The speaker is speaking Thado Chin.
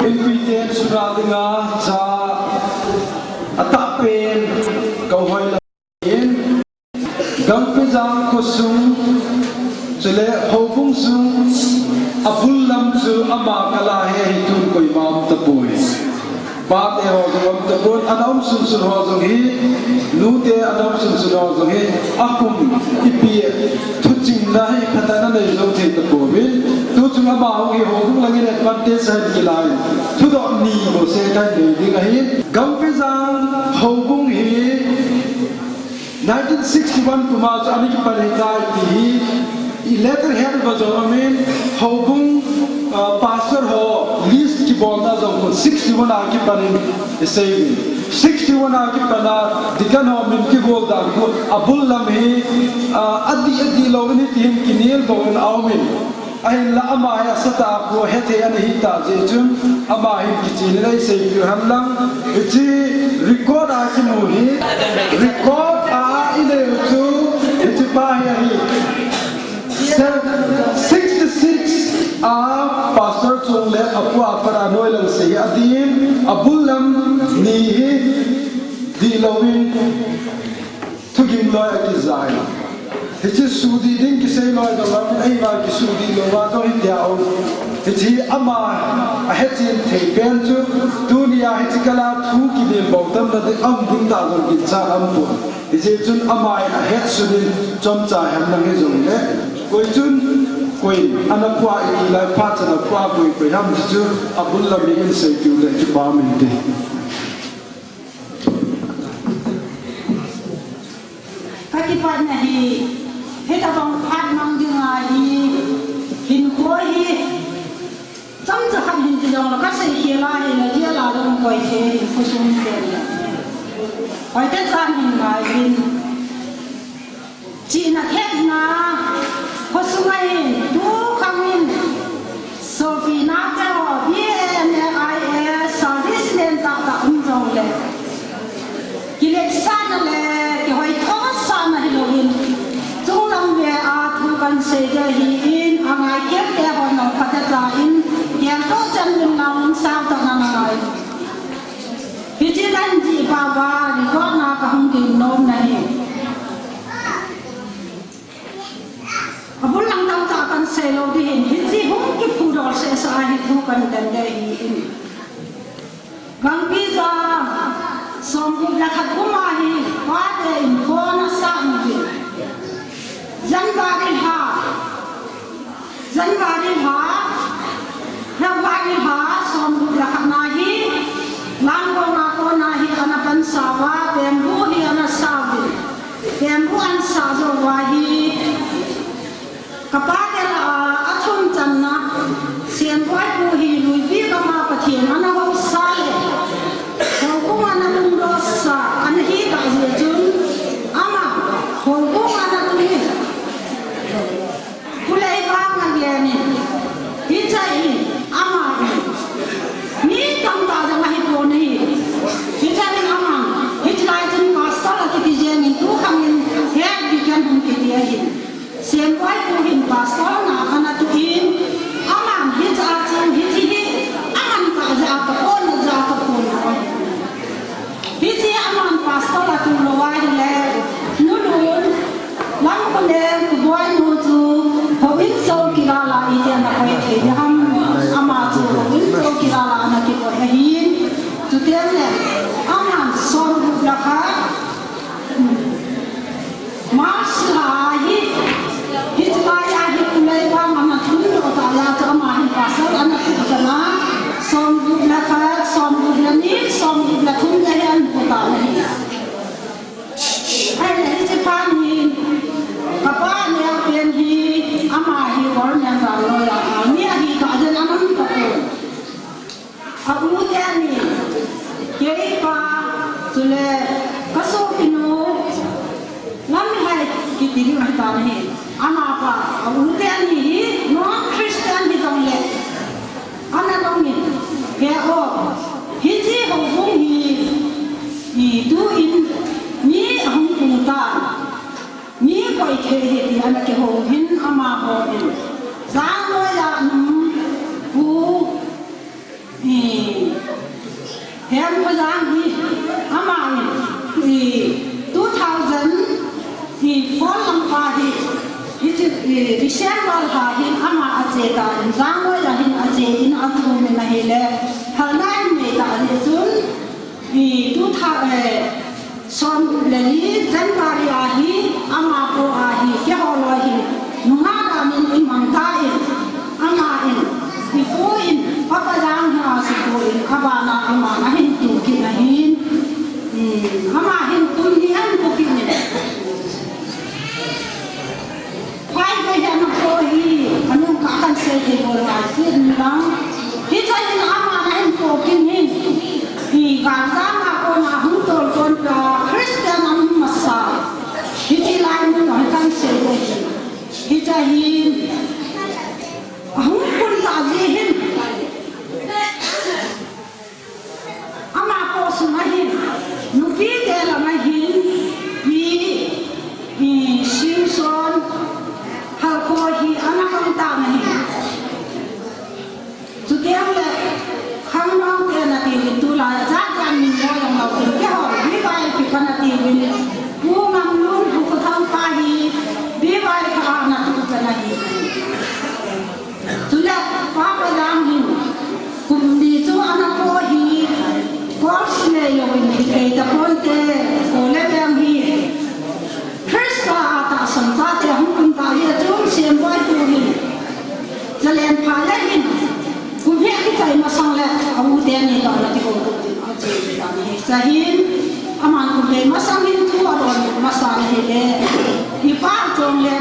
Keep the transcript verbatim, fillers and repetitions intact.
Inpi ten suna dinga cha atah pen ka hoi la in, Gangpijang khosung, chule houbung sung, abul lam chu ama kala he hi tun koima um tapoi. Pate ho jong um tapon, ana um sunsun ho jong hi, nute ana um sunsun ho jong hi, akum ipi thuchingna hi phatah in anei jou thei tapouvin, tuchung ama hung hi houbung langin advantage ahin kilai. Thudoh ni bou se kahin nei ding ahi. Gangpijang houbung hi nineteen sixty-one kum a chu ana kipan ahitai ti hi, i letterhead uva jong amin, houbung, ah, pastor ho list kibolna jong khu sixty-one a kipan in isei uvin. Sixty-one a kipan a deacon ho min kigol dan khu abul lam hi, ah, adih, adih louvin hiti hin kinel bou in aumin. Ahinla ama hi asatah a khu hethei ana hita jeh chun ama hin kichen in eiseipeh u hen lang. Hiche record a kimu hi, record a inei u chu hiche pa hi ahi. Sixty-six a pastor chung le apu apa a noilang sei hi adih in, abul lam ni hi dih louvin thugim loi akijai. Hiche sudih ding kisei loi jong lam, eima kisudih lou va jong hitia um. Hiche ama ahechen thei pen chu, tunia hiche kala thu kibilbol tamna ding um ding tah jong ginchat aumpon. Hijeh chun ama in ahetsun in chomcha hen lang hijongle, koi chun, koi in ana pua, iti lai phat chan a pua, koi, koi ham ti chu abul lam in seipeh u le kipa um inte. Kakipatna hi, hitobang phat mang dinga hi, hinkho hi, chomcha khat hin ti jongle kasei khel a hi, najia la jong koi thei, khosung te. Hoitah chan hin ngai uvin. Chihna thepna, khosung a hin, tukhang in, sopina te ho, B A, M A, I A S, service len tahtah um jongle, kiletsahna le kihoithosahna hilouvin, chunglam ve a thu kahin sei ding ahin, angaikhem te ho jong phatechan, geltoh chan uvin, nang sao tah na ngai. Hiche nahin jih pah uva, record na kahung kin nom nahi. Abul lang tamtah kahin sei lou ding ahin, hiche hung kiphudol sehseh a hi thu kahin den ding ahin. Gangpijang, somgup le khat kum a hi, pate in kona sah uvin. January lha, January lha, February lha, somgup le khat na hi, Langkong a kona hi ana pansah uva, bamboo hi ana sah uvin. Bamboo ana sah jou uva hi, kapa te lah a, athum channa, Senboi pu hi Luipi gam a Pathen ana hausah le, houbung ana lungdotsah ana hitah jeh chun, ama houbung ana tung in. Pu Leivang a gen in, hiche hi, ama hi, mi tamtah jong ahipon ahi. Hiche hi ama, hiche lai chun pastor akiti jeng in, tukhang in head deacon hung kiti ahi. Senboi pu hin pastor na ana tu in, aman hiche a chu, hiche hi, aman kah jeh a kaphon, jeh a kaphon ahi. Hiche aman pastor atu lou ahile, Nulun, Lamkhoneng, Kuboinu chu, houin choukilar a iti ana koi thei ding ham, ama chu houin choukilar a ana kikoi ahin, chuteng le, aman somgup le khat, March lha hi, hiche lai a hi Pu Leivang ana thundoh tah jeh a chu ama hin pastor ana tu tan a, somgup le khat, somgup le ni, somgup le thum le hi ana pu tan ahi. Ahile hiche phat hin, kapa neo pen hi, ama hi government a lawyer a, mi ahi kah jeh in ana um tapon. A u teni, keipa, chule kasopinu, Lamhai kiti ding ahitan ahi. Amapa, a u teni hi, non-Christian hijongle, ana dongin, he o, hiche houbung hi, ituin, mi ahung tung tan, mi koi thei ahi ti ana kihou hin, amaho in, Jangloi a um, u, Jang hi, ama in, i, two thousand, i, four lang pa hi, hiche, i, December lha hin ama ache tan, Jangoi a hin ache in athum in ahile, phalna in nei ta ahi chun, i, two thousand, eh, som le li January a hi, ama po a hi, keiho loi hi, nungah dan in imang tan, ama in, ipu in, Papa Jang hi a sipu in, abana ama ahin tu kit ahin, um, ama hin tun hi ahin tu kit in. Phai ko hi ana po hi, anung ka kan sei thei bol ngai kit in lang. Hiche hin ama ahin po kit in. Hi ka jama ko na hung tol kon ka Christian ahin masa. Hiche lai mun ka kan sei thei. Hiche hin. Ahung pun ta ji hin. Ama ko sung ahin, nupi te lam ahin, hi, hi, Simpson, Halkho hi, ana kang ta ahin. Chuteng le, khangdong te nati uvin tulai, jat jat min lo jong lo tin, keiho, Bibai ki ka nati uvin, Pu Ngamlun, Pu Khuthang pa hi, Bibai ka ana tu ka na hi. Chule, Papa Jang hin, kum ni chu ana po hi, course nei jong in hi thei ta ponte, ko le veng hi. Christa a tahsan chate hung kum ta hi a chun siam boi tu hi. Jalen pha le hin, kum hi kichai masang le, a u te ni ta la ti ko tu tin, a che ta ni hi. Sa hin, aman kum le masang hin thu a don masa le hi le. Hi pa chong le